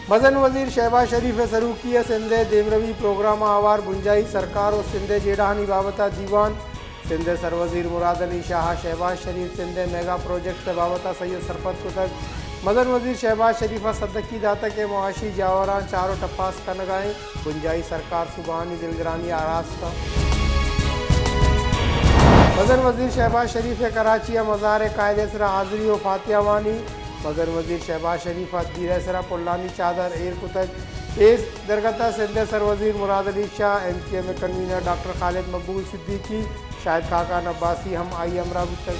مزن وزیر شہباز شریف ءِ سروکی ءَ سندھ ءِ دیمروی پروگرام ءَ ہوار بنجاہی سرکار ءُ سندھ ءِ جیڑہانی بابت ءَ دیوان۔ سندھ ءِ سروزیر مراد علی شاہ ءَ شہباز شریف سندھ ءِ میگا پروجیکٹس ءِ بابت ءَ سہی ءُ سرپد کتگ۔ مزن وزیر شہباز شریف ءَ سدکی داتگ کہ معاشی جاوراں چار ءُ ٹپاس کنگ ءَ اِنت، بنجاہی سرکار صوبہانی دلگرانی ءَ آراستہ۔ مزن وزیر شہباز شریف ءِ کراچی ءَ مزار ءِ قائد ءِ سرا حاضری ءُ فاتحہ وانی۔ مزن وزیر شہباز شریف ءَ دیر ءِ سرا پلانی چادر ایر کتگ۔ اے درگت ءَ سندھ ءِ سروزیر مراد علی شاہ، ایم کیو ایم ءِ کنوینر ڈاکٹر خالد مقبول صدیقی، شاہد خاقان عباسی ہم آئی ءِ ہمراہ بوتگ۔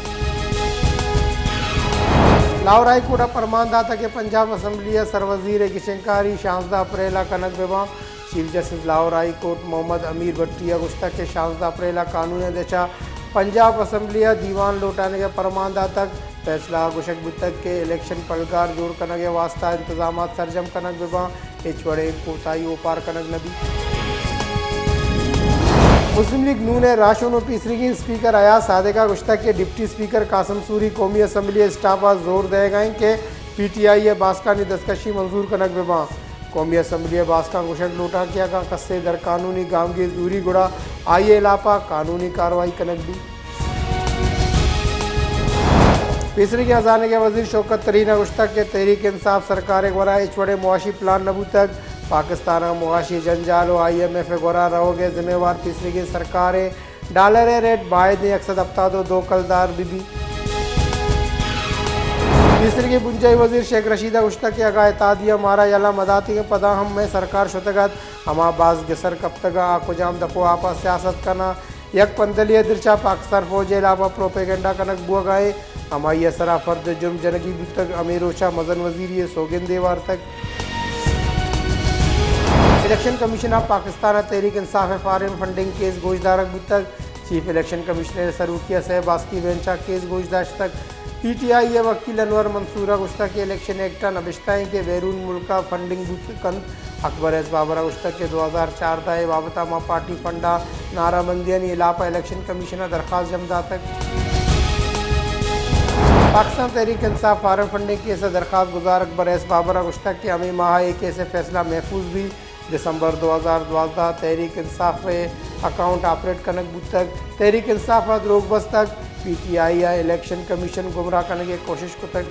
لاہور ہائی کورٹ ءَ پرمان داتگ کہ پنجاب اسمبلی ءِ سروزیر ءِ گچین کاری شانزدہ اپریل ءَ کنگ بہ باں۔ Chief justice Lahore high court Muhammad Amir Bhatti ءَ گوشتگ کہ شانزدہ اپریل ءَ قانون ءِ دچ ءَ پنجاب اسمبلی ءَ دیوان لوٹائینگ ءِ پرمان داتگ۔ فیصلہ ءَ گوشگ بوتگ کہ الیکشن پلگار جوڑ کنگ ءِ واستہ انتظامات سرجم کنگ بہ باں، ہچ وڑیں کوتاہی اوپار کنگ نہ بیت۔ مسلم لیگ نون ءِ راہشون ءُ پیسریگیں اسپیکر ایاز صادق ءَ گوشتگ کہ ڈپٹی اسپیکر قاسم سوری قومی اسمبلی ءِ اسٹاف ءَ زور دئیگ ءَ اِنت کہ پی ٹی آئی ءِ باسکانی دزکشی منظور کنگ بہ باں۔ قومی اسمبلی ءِ باسکاں گوشگ لوٹاں کہ اگاں کسے در قانونی گامگیج زوری گڑا آئی ءِ ہلاپ ءَ قانونی کاروائی کنگ بیت۔ پیسریگیں ہزانگ ءِ وزیر شوکت ترین ءَ گوشتگ کہ تحریک انصاف سرکار ءِ گورا ہچ وڑیں معاشی پلان نہ بوتگ۔ پاکستان ءَ معاشی جنجال ءُ آئی ایم ایف ءِ گورا روگ ءِ ذمہ وار پیسریگیں سرکار ءِ ڈالر ءِ ریٹ بائدیں یک سد ہپتاد ءُ دو کلدار بہ بیت۔ پیسریگیں بنجاہی وزیر شیخ رشید ءَ گوشتگ کہ اگاں اتحادیہ مارا یلہ مہ داتگیں پدا ہم مئے سرکار شتگ ات، ہما باز گسر کپتگاں، آ کجام دپ ءُ آپ ءَ سیاست کناں۔ یک پندلے ءِ درچ ءَ پاکستان فوج ءِ ہلاپ ءَ پروپیگنڈا کنگ بوگ ءَ اِنت، ہمائی ءِ سرا فرد جرم جنگی بوتگ، ہمے روچ ءَ مزن وزیری ءِ سوگندے وارتگ۔ الیکشن کمیشن آف پاکستان ءَ تحریک انصاف ءِ فارن فنڈنگ کیس گوشدارگ بوتگ۔ چیف الیکشن کمشنر ءِ سروکی ءَ سئے باسکی بینچ ءَ کیس گوش داشتگ۔ پی ٹی آئی ءِ وکیل انور منصور ءَ گوشتگ کہ الیکشن ایکٹ ءَ نبشتہ اِنت کہ بیرون ملک ءَ فنڈنگ بوت کنت۔ اکبر ایس بابر ءَ گوشتگ کہ دو ہزار چاردہ ءِ بابت ءَ ما پارٹی فنڈ ءِ نعرہ بندیانی ہلاپ ءَ الیکشن کمیشن ءَ درخواست جم داتگ۔ پاکستان تحریک انصاف فارن فنڈنگ کیس ءِ درخواست گزار اکبر ایس بابر ءَ گوشتگ کہ ہمے ماہ ءَ اے کیس ءِ فیصلہ محفوظ بیت۔ دسمبر دو ہزار دوازدہ ءَ تحریک انصاف ءِ اکاؤنٹ آپریٹ کنگ بوتگ۔ تحریک انصاف ءَ دروگ بستگ، پی ٹی آئی ءَ الیکشن کمیشن گمراہ کنگ ءِ کوشش کتگ۔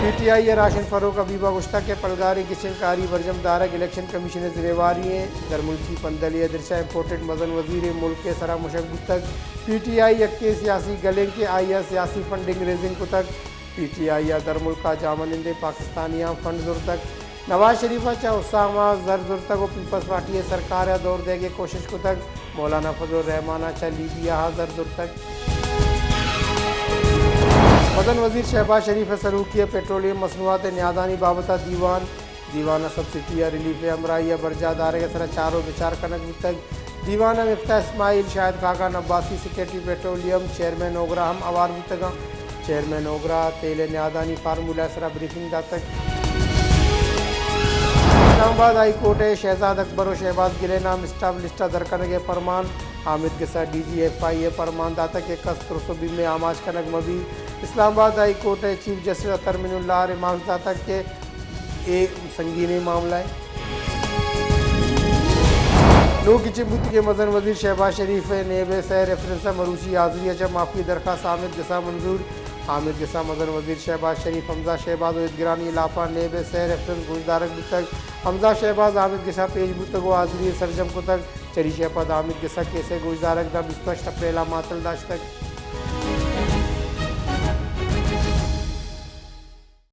پی ٹی آئی ءِ راہشون فاروق حبیب ءَ گوشتگ کہ پلگاریں گچین کاری برجم دارگ الیکشن کمیشن ءِ ذمہ واری اِنت۔ درملکی پندلے ءِ درچ ءَ امپورٹڈ مزن وزیرے ملک ءِ سرا مشگ بوتگ۔ پی ٹی آئی یکیں سیاسی گل اِنت کہ آئی ءَ سیاسی فنڈنگ ریزنگ کتگ۔ پی ٹی آئی ءَ درملک ءَ جاہمنندیں پاکستانیاں فنڈ زرتگ۔ نواز شریف ءَ چہ اسامہ ءَ زر زرتگ ءُ پیپلز پارٹی ءِ سرکار ءَ دور دئیگ ءِ کوشش کتگ۔ مولانا فضل الرحمان ءَ چہ لیبیا ءَ زر زرتگ۔ مزن وزیر شہباز شریف ءِ سروکی ءَ پٹرولیم مصنوعات ءِ نیادانی بابت ءَ دیوان۔ دیوان ءَ سبسڈی ءِ ریلیف ءِ ہمراہی ءَ برجاہ دارگ ءِ سرا چار ءُ بچار کنگ بوتگ۔ دیوان ءَ Miftah Ismail, Shahid Khaqan Abbasi, secretary petroleum, chairman OGRA ہم ہوار بوتگاں۔ چیئرمین اوگرا ءَ تیل ءِ نیادانی فارمولا ءِ سرا بریفنگ داتگ۔ اسلام آباد ہائی کورٹ ءَ شہزاد اکبر ءُ شہباز گل ءِ نام اسٹاپ لسٹ ءَ در کنگ ءِ پرمان۔ حامد گسا، ڈی جی ایف آئی ءَ پرمان داتگ کہ کس ترس ءُ بیم ءِ آماچ کنگ مہ بیت۔ اسلام آباد ہائی کورٹ ءِ چیف جسٹس اطہر منی اللہ ءَ ریمارکس داتگ کہ اے سنگینیں معاملہ اِنت۔ نوں گچین بوتگیں مزن وزیر شہباز شریف ءِ نیب ءِ سئے ریفرنس ءَ مروچی حاضری ءَ چہ معافی ءِ درخواست حامد گسا منظور۔ حامد گسا مزن وزیر شہباز شریف، حمزہ شہباز ءُ ادگرانی ہلاپ ءَ نیب ءِ سئے ریفرنس گوشدارگ بوتگ۔ حمزہ شہباز حامد گسا پیش بوتگ ءُ حاضری ءَ سرجم کتگ۔ چریشی ءَ پد حامد گسا کیس ءِ گوشدارگ داں بیست ءُ ہشت اپریل ءَ معطل داشتگ۔